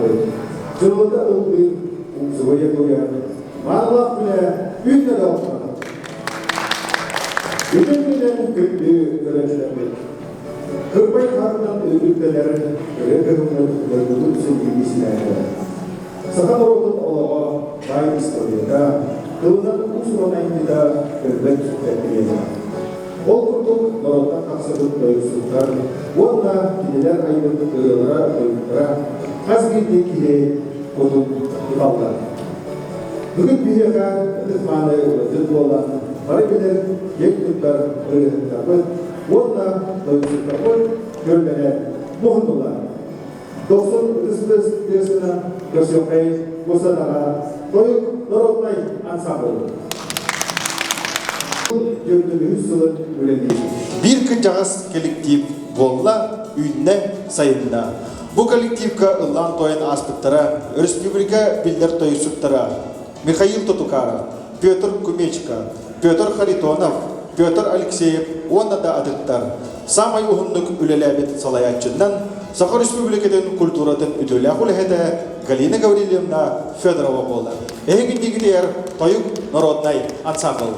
аймахпыт, дьыллата ыллыыр, умсугуйа туйар, маанылаах күнэ үүннэ да Бүтүн күнүн күндү көрөөччүлэрбит. Кырбай хаарынан үгүттэлэр өрө көһүҥҥүт дойдубут силигилии симээтэ. Саха норуотун олоҕо, баай историята, тылынан уус-уран айымньыта өлбөт-сүппэт кэриэтэ. Ол курдук норуоттан тахсыбыт тойуксуттар уонна кинилэр айбыт ырыалара-тойуктара хас биирдии киһи кутун туталлар. Бүгүн биһиэхэ ытык-мааны ыалдьыт буолан бары билэр киэҥ туттар ырыаһыттарбыт уонна тойуксуттарбыт көрүлэрэ муһуннулар. Дохсун ытыс тыасынан көрсүөххэйин Госадаҕа тойук народнай ансамбль. Дьөрдүнүһүс сылын үлэлиир. Биир кырдьаҕас коллектив буолла, үүннэ, сайынна. Бу коллективка ыллаан-туойан ааспыттара өрөспүүбүлүкэ биллэр тойуксуттара Михаил Тутукаров, Петр Кумечко, Петр Харитонов, Петр Алексеев уонна да атыттар. Саамай уһуннук үлэлээбит салайааччынан Саха Республикатын культуратын үтүөлээх үлэһитэ Галина Гаврильевна Федорова буолар. Эһиги иннигитигэр Тойук народнай ансамбл.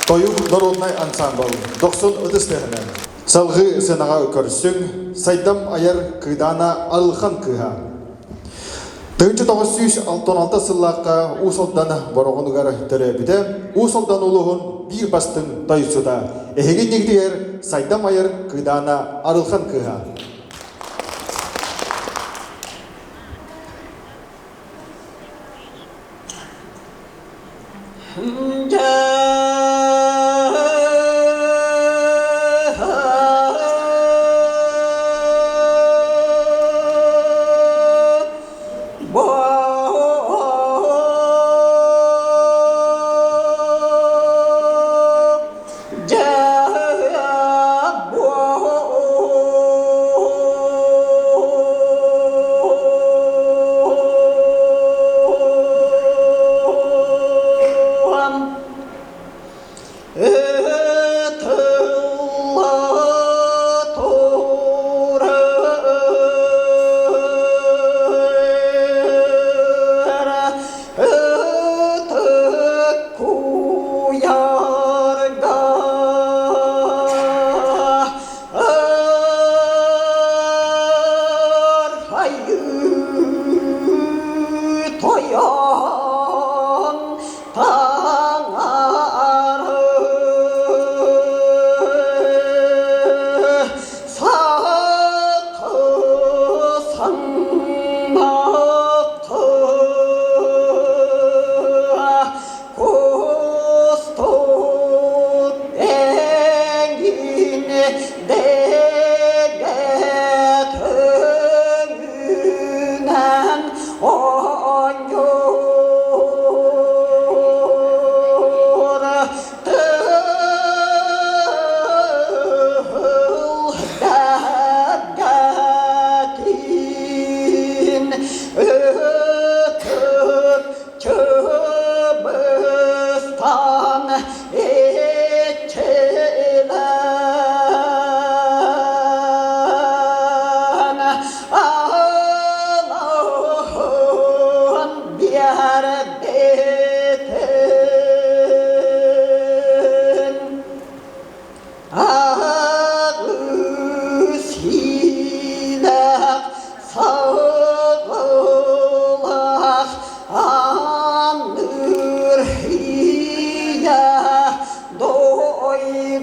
Тойук народнай ансамбл Дохсун ытыс тыаһынан салгыы сыанаҕа көрсүҥ Сайдам айар Кыыдаана Арылхан кыыһа. 1996 сыллаахха Уус Алдан Бороҕонугар төрөөбүтэ. Уус Алдан улууһун биир бастыҥ тойуксута. Эһиги иннигитигэр Сайдам айар Кыыдаана Арылхан кыыһа.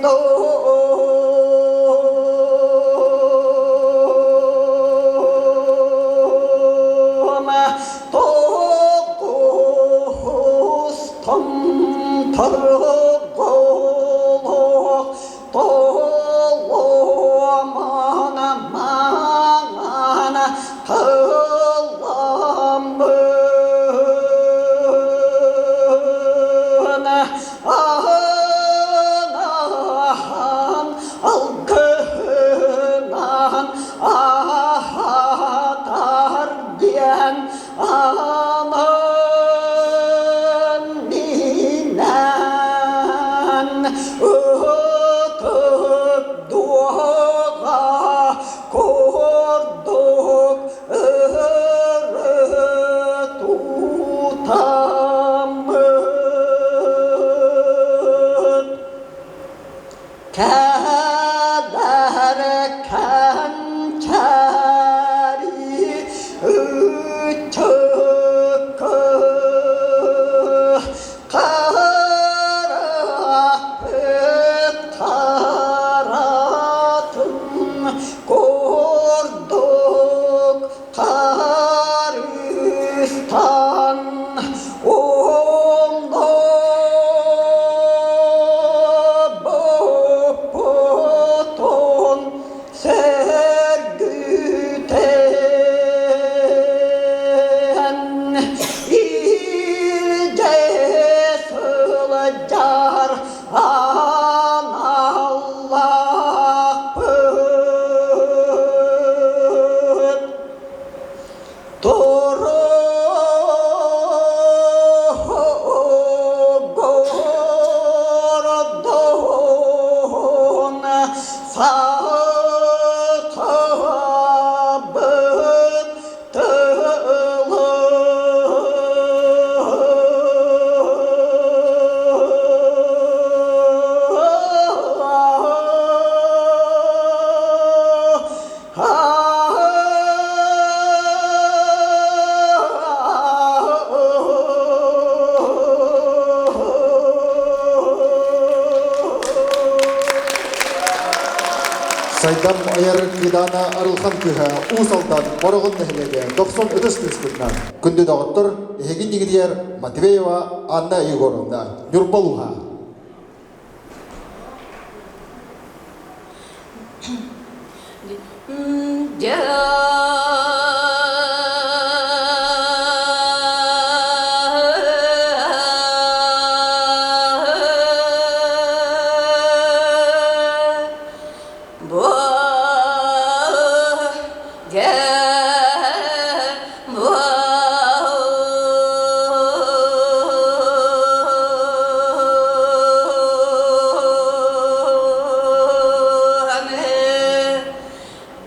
Дойдум тоҕустан торголох толомана маҥана тыламмын аһаан алгыһынан аһатар диэн анан минэн ытык дуоҕа курдук ыры тутаммыт Кэдэр кэнчээри ыччакка Харахпыт харатын курдук харыстан Умнубуппутун сөргүтэн илдьэ сылдьар аналлаахпыт. Гордон сахабыт Сайдам айар Кыдаана Арылхан кыһа Уус Алдан Бороҕон нэһилиэгэ 90 ытыс тыспытынан күндү доҕоттор эһигин дигитигэр Матвеева Анна Егоровна Ньурба улууһа.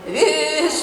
Үс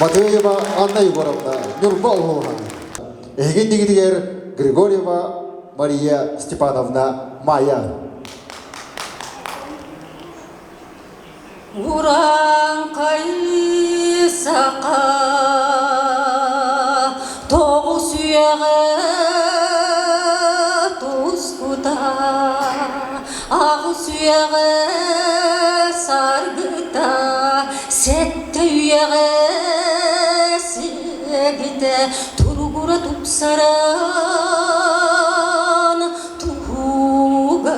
Матвеева Анна Егоровна, Ньурба улууһа. Эһигин дигитигэр Григорьева Мария Степановна Майя. Урааҥхай саха тоҕус үйэҕэ тускута, аҕыс үйэҕэ саргыта, сэттэ үйэҕэ сиэгитэ туругура тупсаран туһугар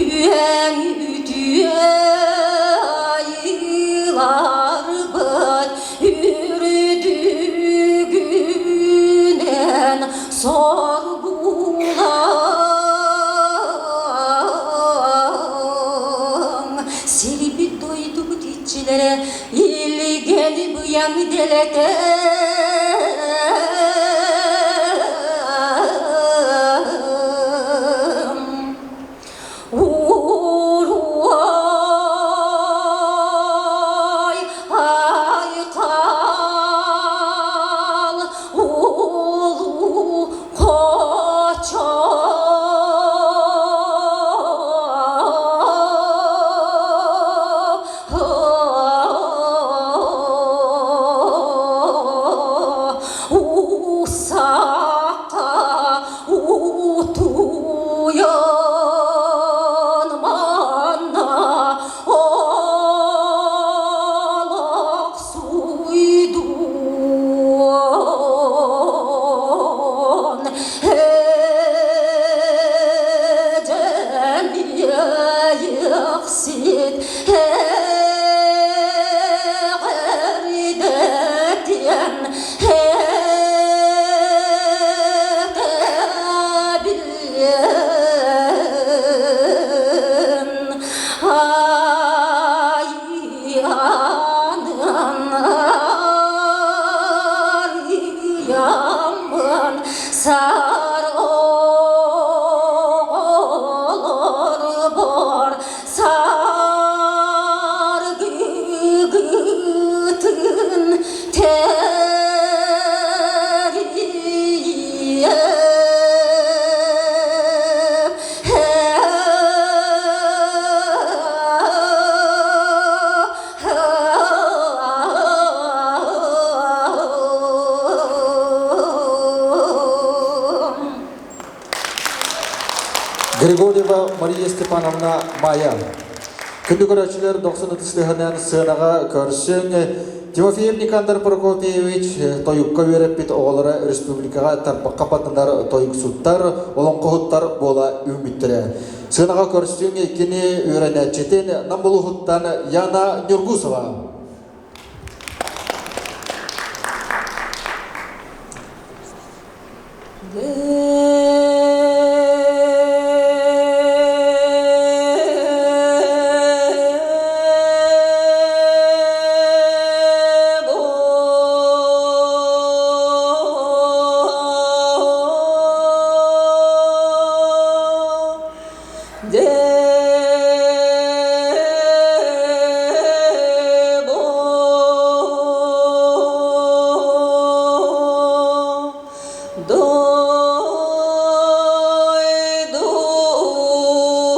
үөн үтүө айыыларбыт үрдүгүнэн соргулаҥ сирбит дойдубут иччилэрэ илгэни быйаҥы дэлэтэ Уруй айхал улуу хочо Усака утуйан манна олох суйдуон Эдьэн эҕэрдэтиэн этэбин айанын арыйаммын сар оҕолорбор саргыгытын тэрийиэм Григорьева Мария Степановна Майя. Күндү көрөөччүлэр дохсун ытыстыһынан сыанаҕа көрсөн Тимофеев Никандр Прокопьевич тойукка үөрэппит оҕолоро республикаҕа тарбахха баттанар тойуксуттар, олоҥхоһуттар буола үүммүттэрэ. Сыанаҕа көрсүҥ кини үөрэнээччитин Нам улууһуттан Яна Нюргусова.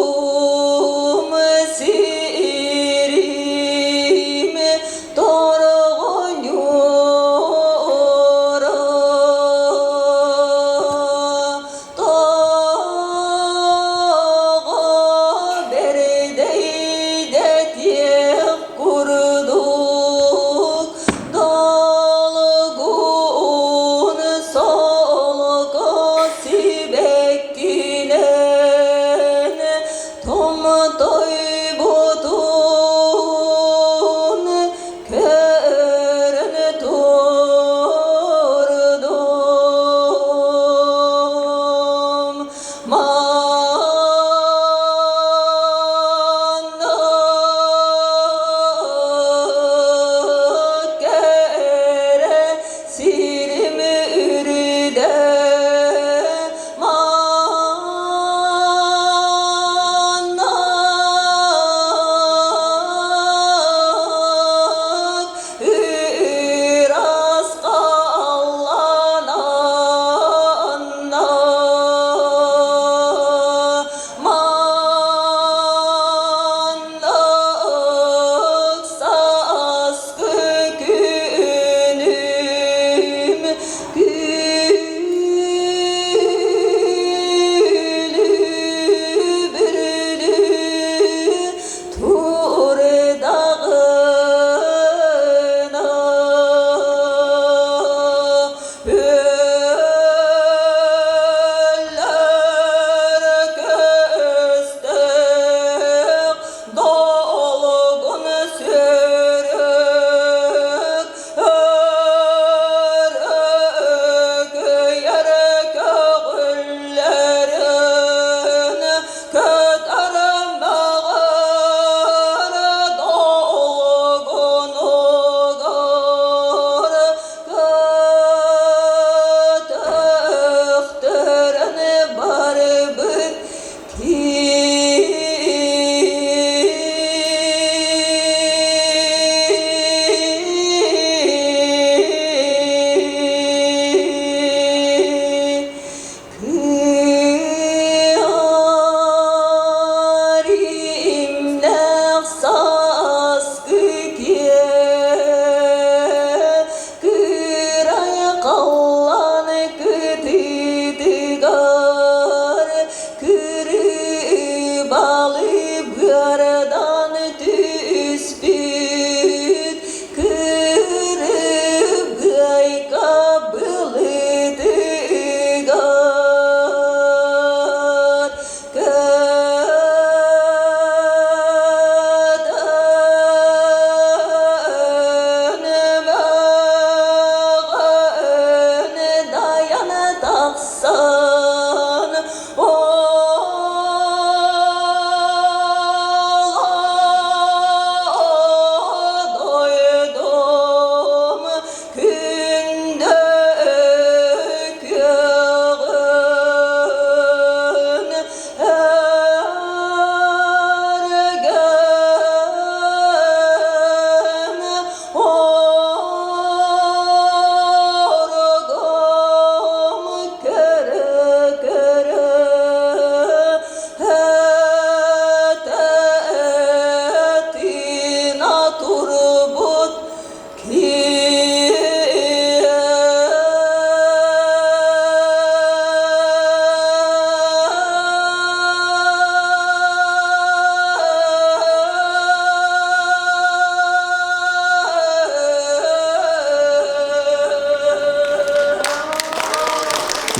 Дойдум сирим торгонюра Тоҕо бэрдэйдэтиэх курдук долгун солко сибэккинэн томтойбутун көрөн турдум. Маннык кэрэ сирим үрдэ манна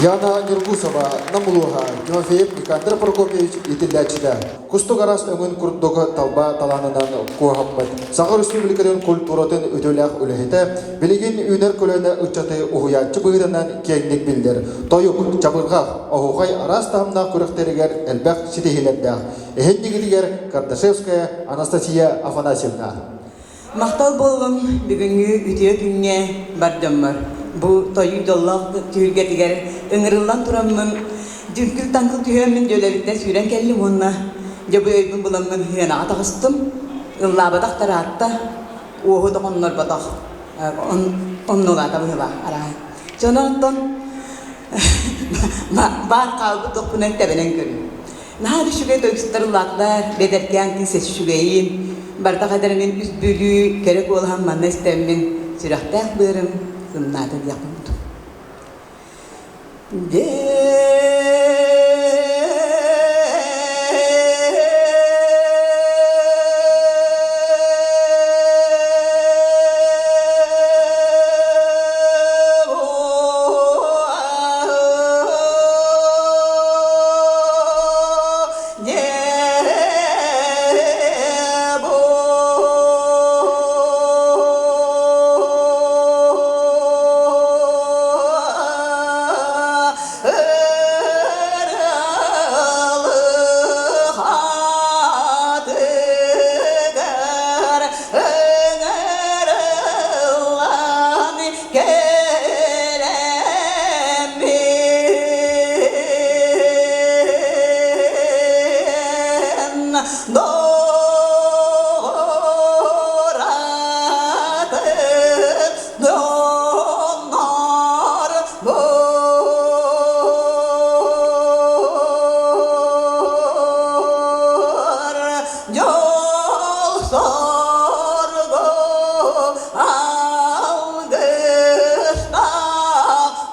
Яна Нюргусова, Намулуха, Тимофеев Никандр Прокопьевич итиллээччитэ. Кустук араас өҥүн курдук талба талаанынан куоһаммыт. Саха Республикатын культуратын үтүөлээх үлэһитэ, билигин үүнэр көлүөнэ ыччаты уһуйааччы быһыытынан киэҥник биллэр. Тойук, чабырҕах, оһуохай араас таһымнаах күрэхтэригэр элбэх ситиһиилэрдээх. Эһиннигитигэр Кардашевская Анастасия Афанасьевна. Махтал буоллун бүгүҥҥү үтүө күҥҥэ бар дьоммор. Бу тойуу дьоллоох түһүлгэтигэр ыҥырыллан тураммын, дүҥкүл-таҥкыл түһүөммүн дьүөлэбиттэн сүүрэн кэллим уонна дьэ бу өйбүн буламмын сыанаҕа таҕыстым. Ыллаабатах тараатта, уоһу да хоннорботох оннулаата быһыылаах арааһы. Дьонон баар хаалбыт тохпунан тэбэнэн көрүм. Наһаа да үчүгэй тойуксуттар ыллаатылар, бэдэркээн кыыс үчүгэйин, бардах эдэрмин үс Бүлүү кэрэ куолаһын манна истэммин, сүрэхтээх быарым сымнаата диэхпин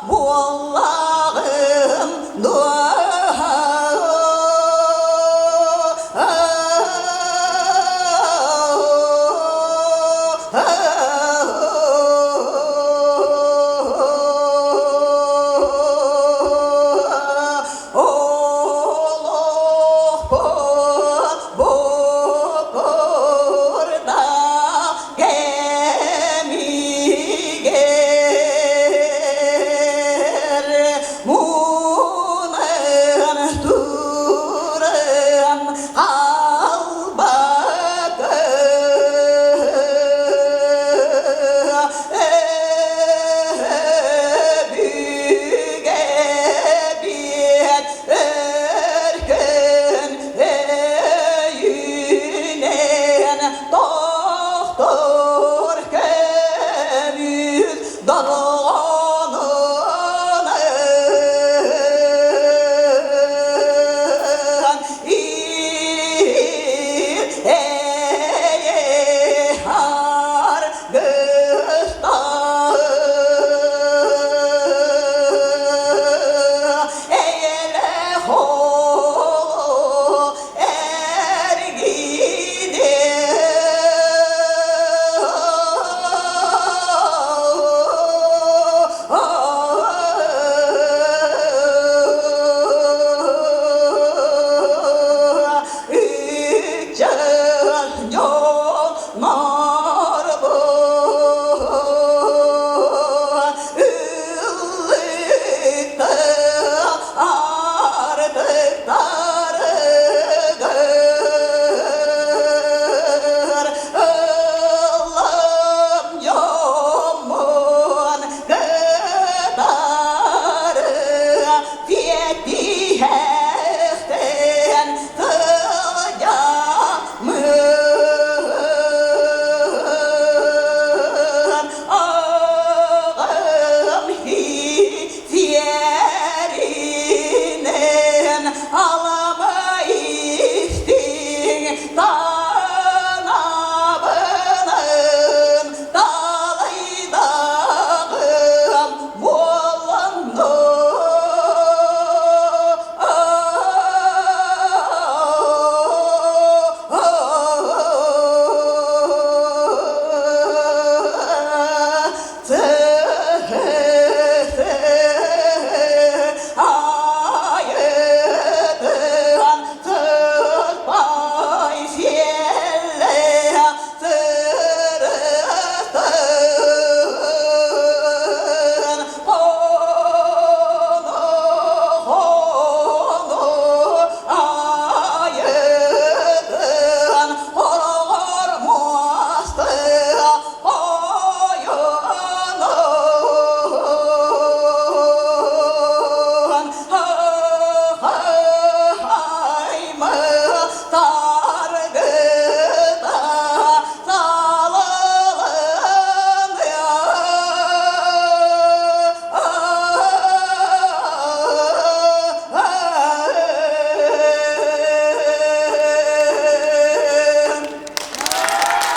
Буоллаҕым дуо?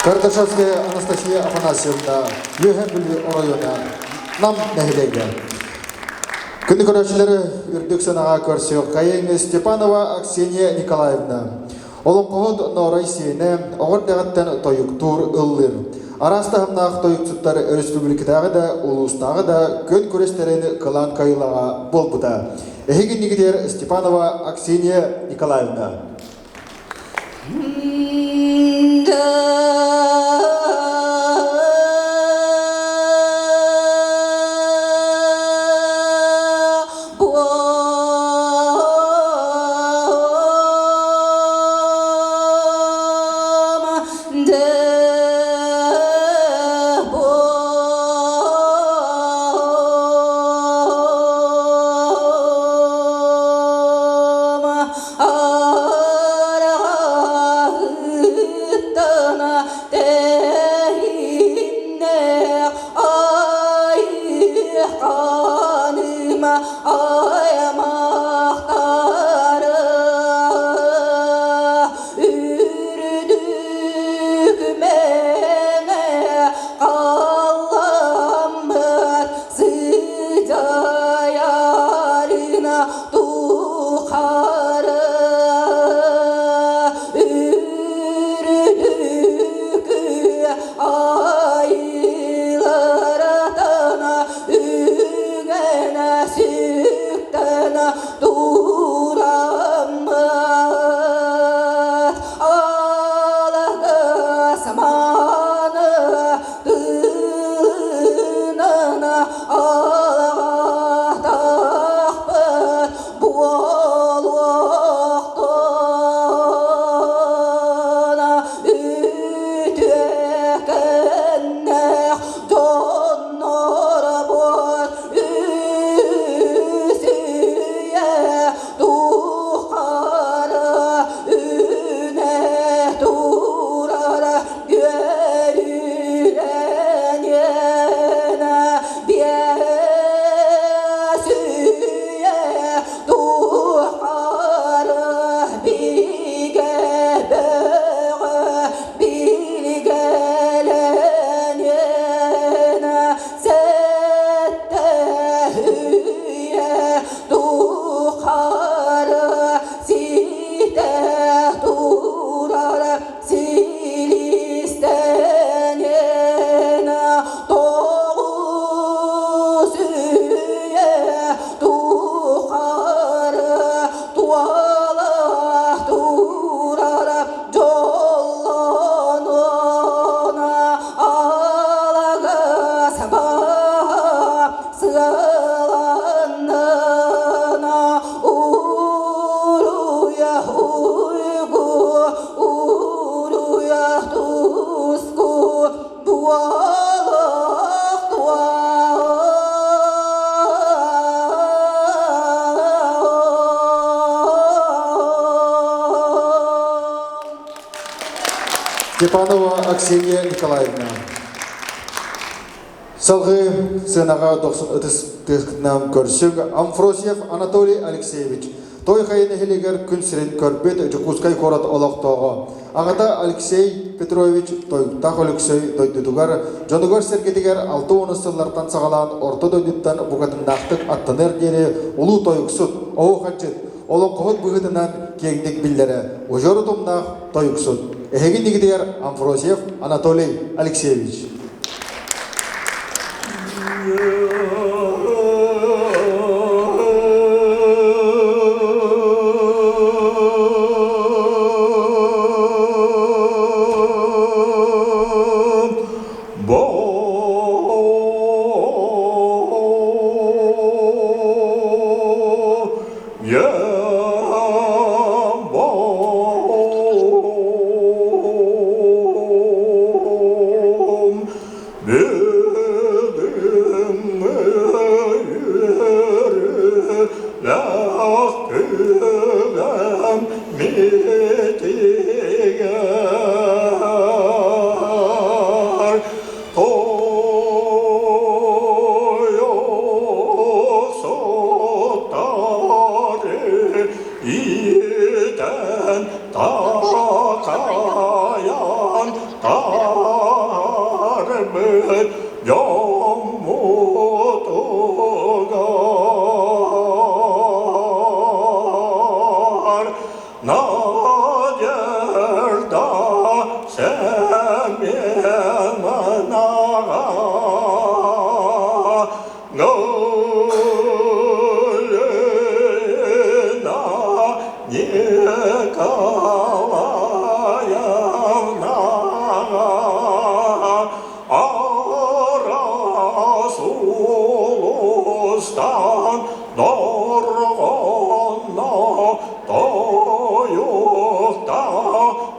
Кардашевская Анастасия Афанасьевна, Үөһэ Бүлүү оройуона, Нам нэһилиэгэ. Күнү көрөөччүлэри үрдүк сыанаҕа көрсүөххэйиҥ Степанова Аксения Николаевна. Олоҥхоһут Ноорой сиэнэ оҕо эрдэҕиттэн тойуктуур ыллыыр. Араас таһымнаах тойуксуттар өрөспүүбүлүкэтээҕи да, улуустааҕы да күөн күрэстэрин кылаан кыайыылааҕа буолбута. Эһиги иннигитигэр Степанова Аксения Николаевна. Степанова Аксения Николаевна. Салгыы сыанаҕа дохсун ытыс тыаскытынан көрсүҥ Амфросьев Анатолий Алексеевич Той Хайа нэһилиэгэр күн сирин көрбүт Дьокуускай куорат олохтооҕо. Аҕата Алексей Петрович Тойуктаах Өлөксөй дойдутугар, дьонугар-сэргэтигэр 60 сыллартан саҕалаан орто дойдуттан букатыннаахтык аттаныар диэри улуу тойуксут, оһуохайдьыт, олоҥхоһут быһыытынан киэҥник биллэрэ. Удьуор утумнаах тойуксут. Эһиги иннигитигэр Амфросьев Анатолий Алексеевич. Иитэн такайан дьоммутугар Надежда Семеновнаҕа Галина Николаевнаҕа Араас улуустан дорҕоонно тойукта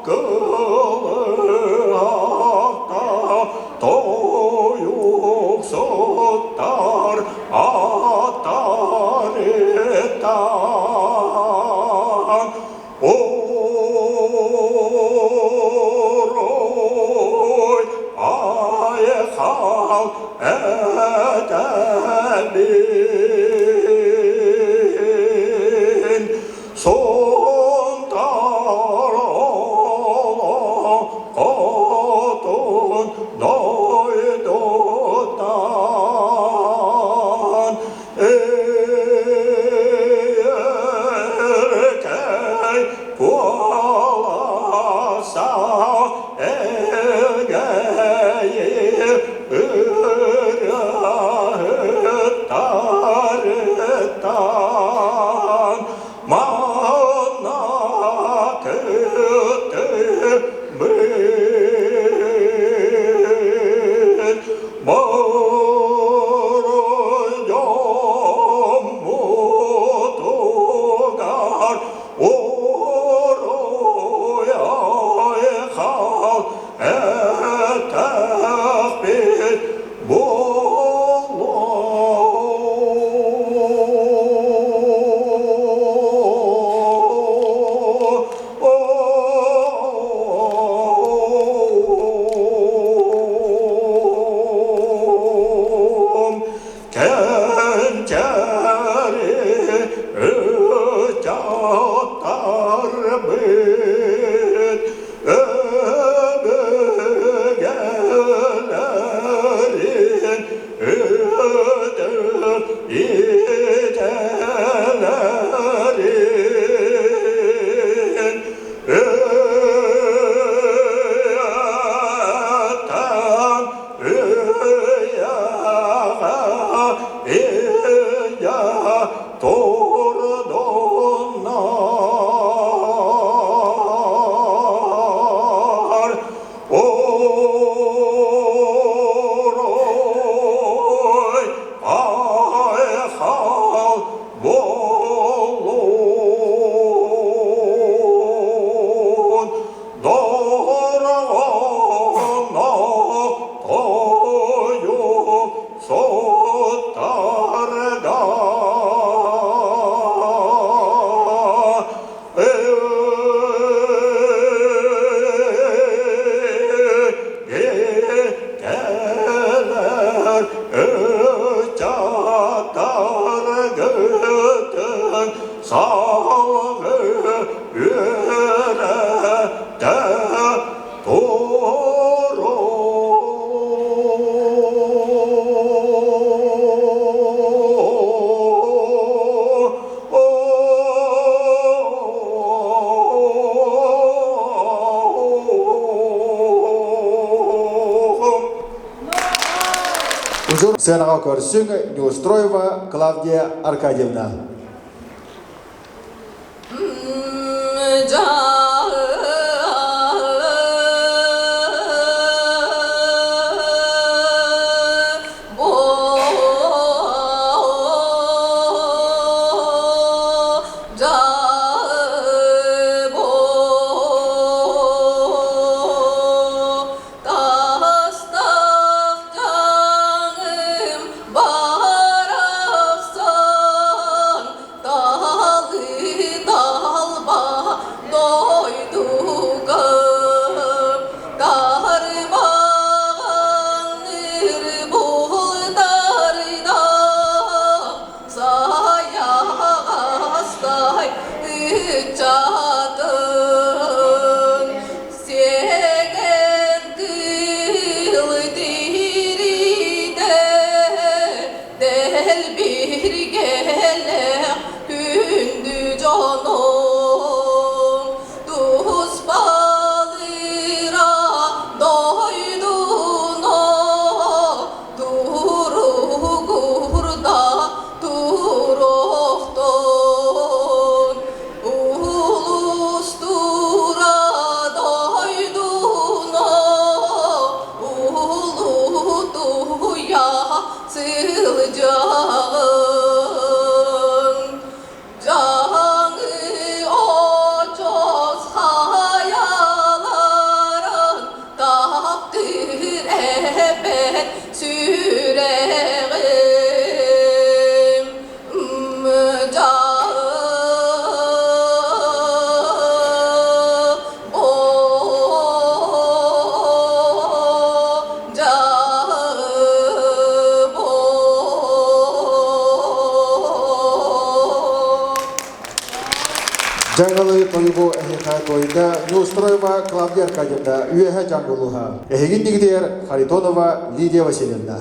кылыһахта тойуксуттар аттарыттан Уруй айхал этэбин Сунтаар олоҥхотун дойдуттан Эркэй куоласа элгэйи ырыаһыттарыттан манна кыттыбыт Моройоммутугар уруй-айхал этэхпит Кэнчээри ыччаттарбыт өбүгэлэрин ытык идэлэрин үйэттэн үйэҕэ илдьэ турдуннар. Уруй айхал буоллун, дорҕоонно тойук суттарга. Кэлэр ыччаттаргытын салгыы үөрэтэ Ужур сценаҕа көрсүҥ Неустроева Клавдия Аркадьевна. Тастах жаным барахсан. сылдьаҕын. Дьаҥы очос хайаларын таптыыр эбэт сүрэҕим. Дьаҥылы тойугу эһиэхэ туойда Неустроева Клавдия Аркадьевна Үөһэ Дьаҥылыһа. Эһигин дигитигэр Харитонова Лидия Васильевна.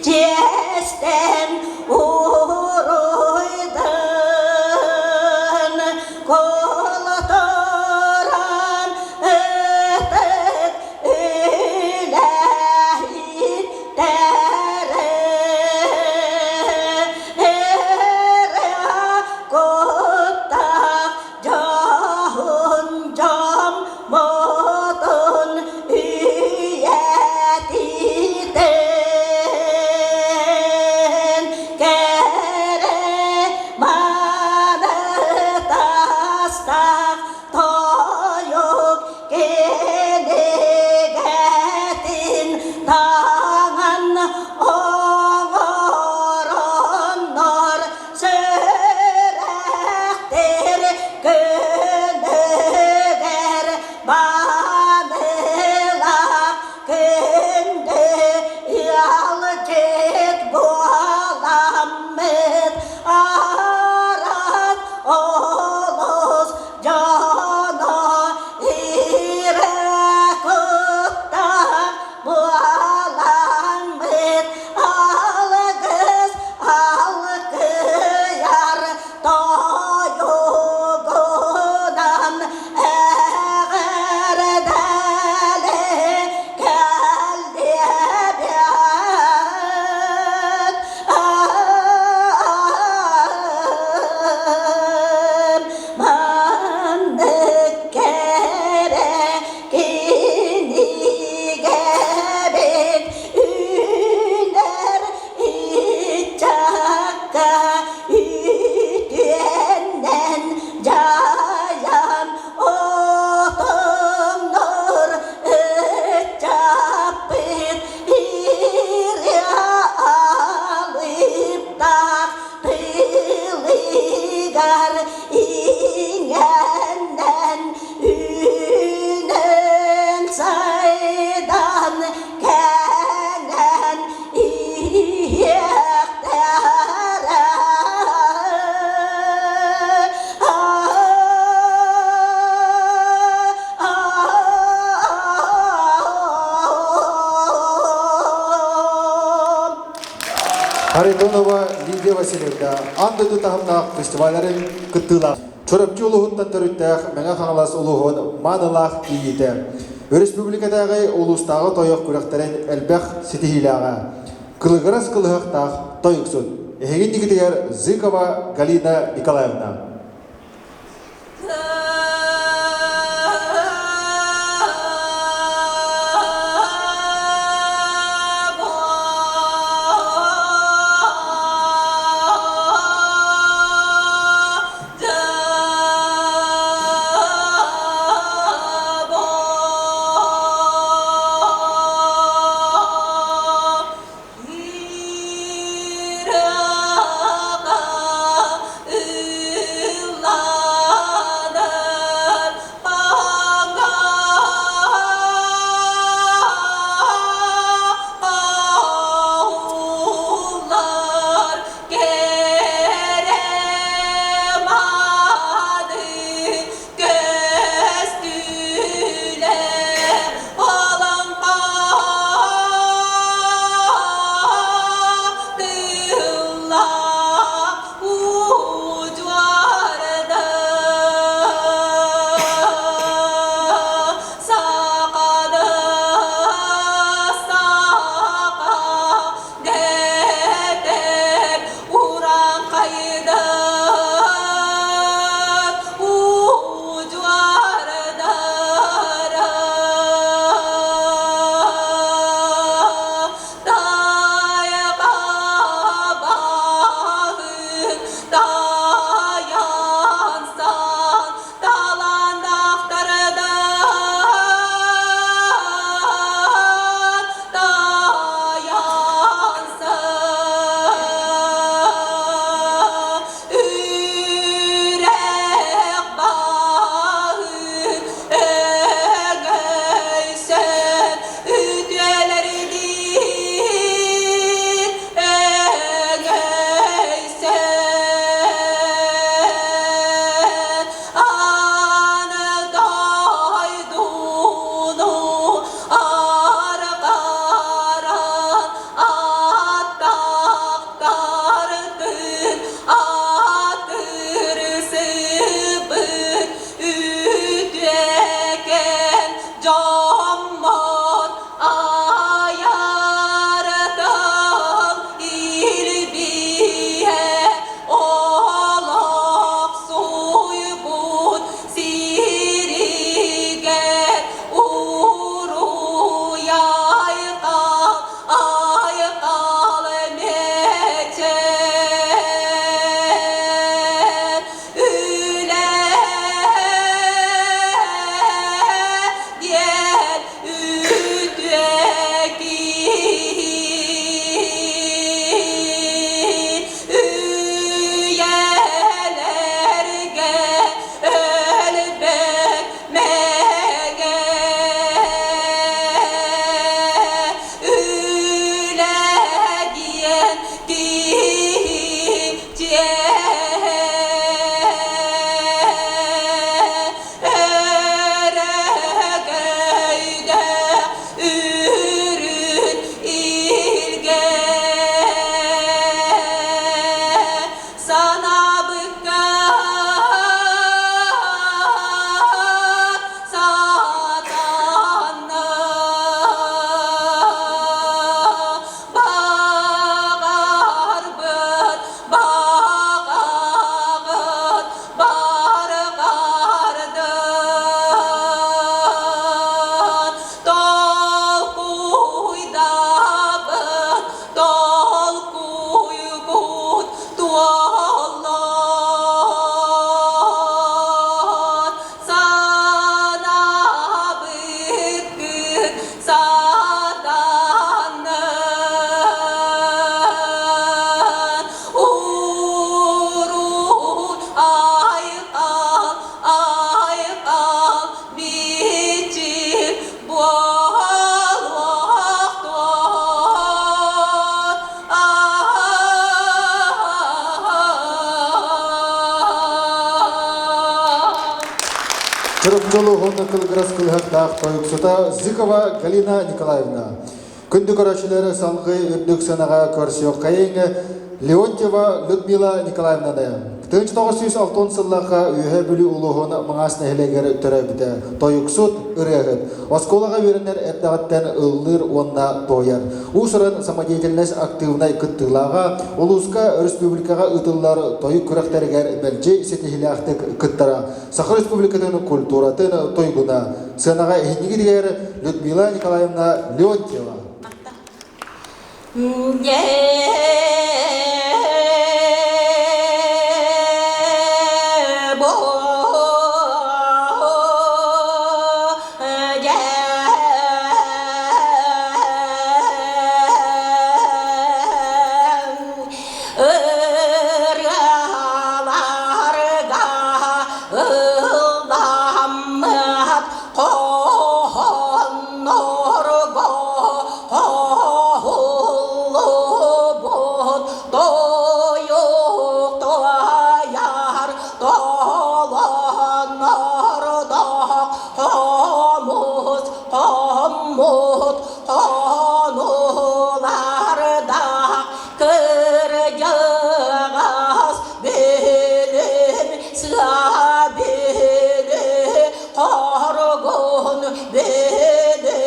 Честен уруйдан колоторан ытык үлэһиттэрэ куттаах дьоһун дьоммутун үйэтитэн кэрэ маны тастаах тойук кинигэтин таҥан оҥороннор сүрэхтэр көнөгөр маанылаах күндү ыалдьыт буоламмыт арат олус дьоно ирэ куттаах буоламмыт алгыс алгыйар тойугунан эҕэрдэлэ кэллиэбит маннык кэрэ кинигэбит үүнэр ыччакка үтүөннэн дьайан отоннор ыччаппыт ырыа алыптаах тылыгар иҥэннэн үүнэн сайдан кэҥэн иһиэхтэрэ. Харитонова Лидия Васильевна аан дойду таһымнаах фестивалларын кыттыылаах Чурапчы улууһуттан төрүттээх Мэҥэ Хаҥалас улууһун маанылаах кийиитэ. Өрөспүүбүлүкэтээҕи улуустааҕы тойох күрэхтэрин элбэх ситиһиилээҕэ. Кылыгырас кылыһахтаах тойуксут. Эһиги иннигитигэр Зыкова Галина Николаевна. Ирака Чурапчы улууһун кылгырас кылыһахтаах тойуксута Зыкова Галина Николаевна. Күндү көрөөччүлэр салгыы үрдүк сыанаҕа көрсүөххэйиҥ Леонтьева Людмила Николаевнаны. 1960 сыллаахха Үөһээ Бүлүү улууһун Маҥаас нэһилиэгэр төрөөбүтэ. Тойуксут, ырыаһыт. Оскуолаҕа үөрэнэр эрдэҕиттэн ыллыыр уонна туойар. Уус-уран самодеятельность актыыбынай кыттыылааҕа, улууска, республикаҕа ыытыллар тойук күрэхтэригэр мэлдьи ситиһиилээхтик кыттара. Саха Республикатын культуратын туйгуна, сыанаҕа иһиннигитигэр Людмила Николаевна Леонтьева. Ылламмат хоһооннорго хоһуллубут тойук туойар толоннордох хомус хоммут хонуулардаах Кырдьаҕас бэлэм сыа-бэлэ хоргун бэлэ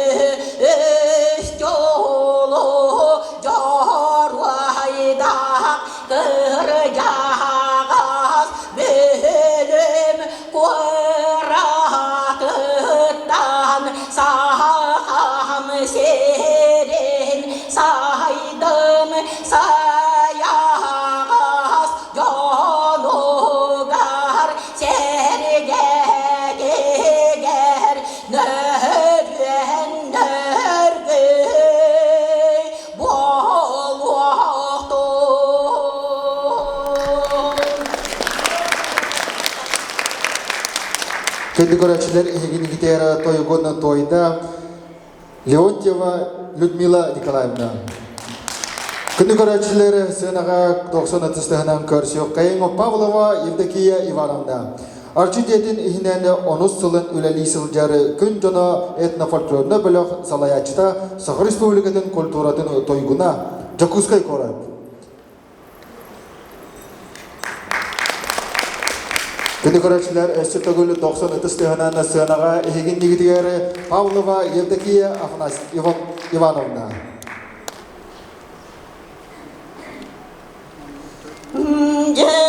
өс-дьолу дьоруойдаах кырдьаҕас бэлэм куоратыттан сахам сирин сайдым сайаҕас дьонугар сэргэтигэр нөрүөн нөргүй буолуохтун. Күндү көрөөччүлэр эһигинигитээр тойугун туойда Леонтьева Людмила Николаевна. Күндү көрөөччүлэр сыанаҕа 90 тыһынан көрсүөххэйиҥ Павлова Евдокия Ивановна. Арчы дьиэтин иһинэн онус сылын үлэлии сылдьар күн дьоно этнофольклорнай бөлөх салайааччыта Саха Республикатын культуратын туйгуна Дьокуускай куорат. Күндү көрөөччүлэр, өссө төгүл 90 ытыс тыаһынан сыанаҕа эһигиннигитигэр Павлова Евдокия Ивановна. Үрдүк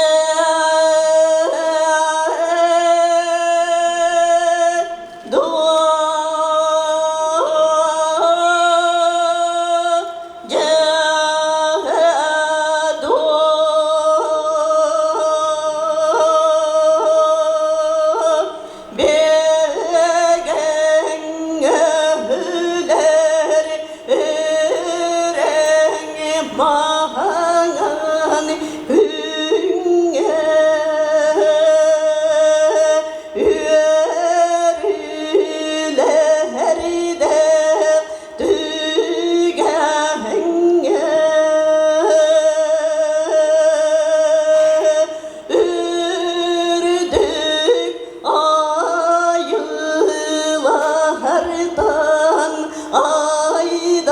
айылартан айдарыла.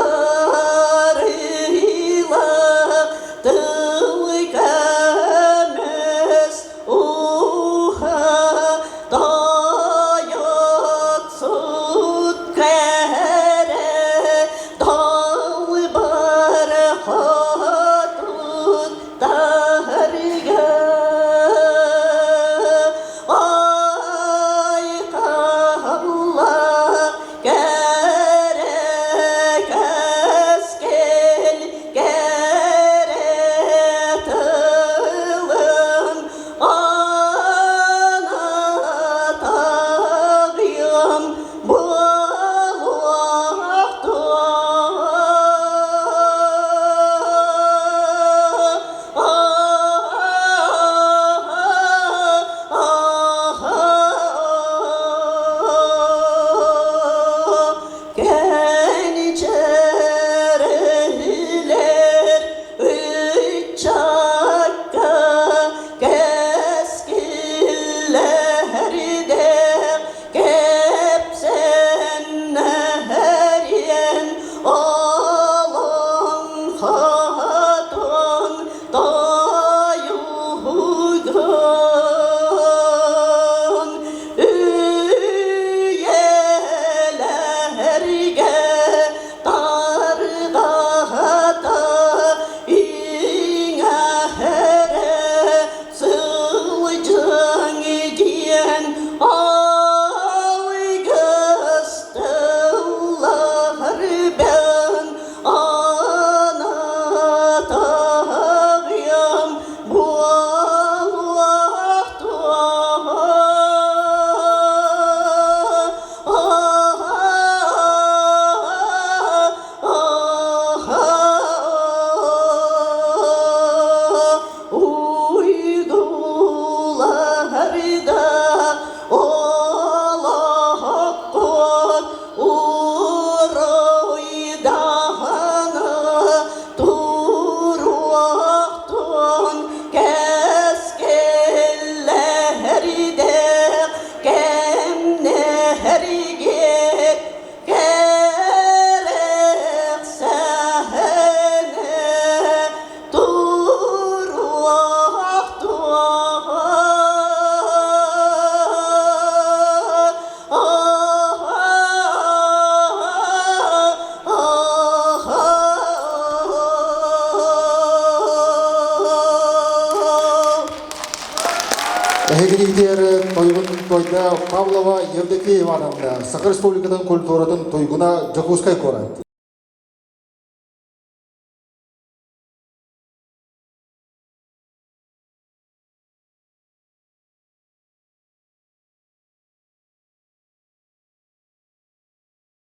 Эһигинигитиэр тойгун тойда Павлова Евдокия Ивановна, Саха Республикатын культуратын туйгуна Дьокуускай куорат.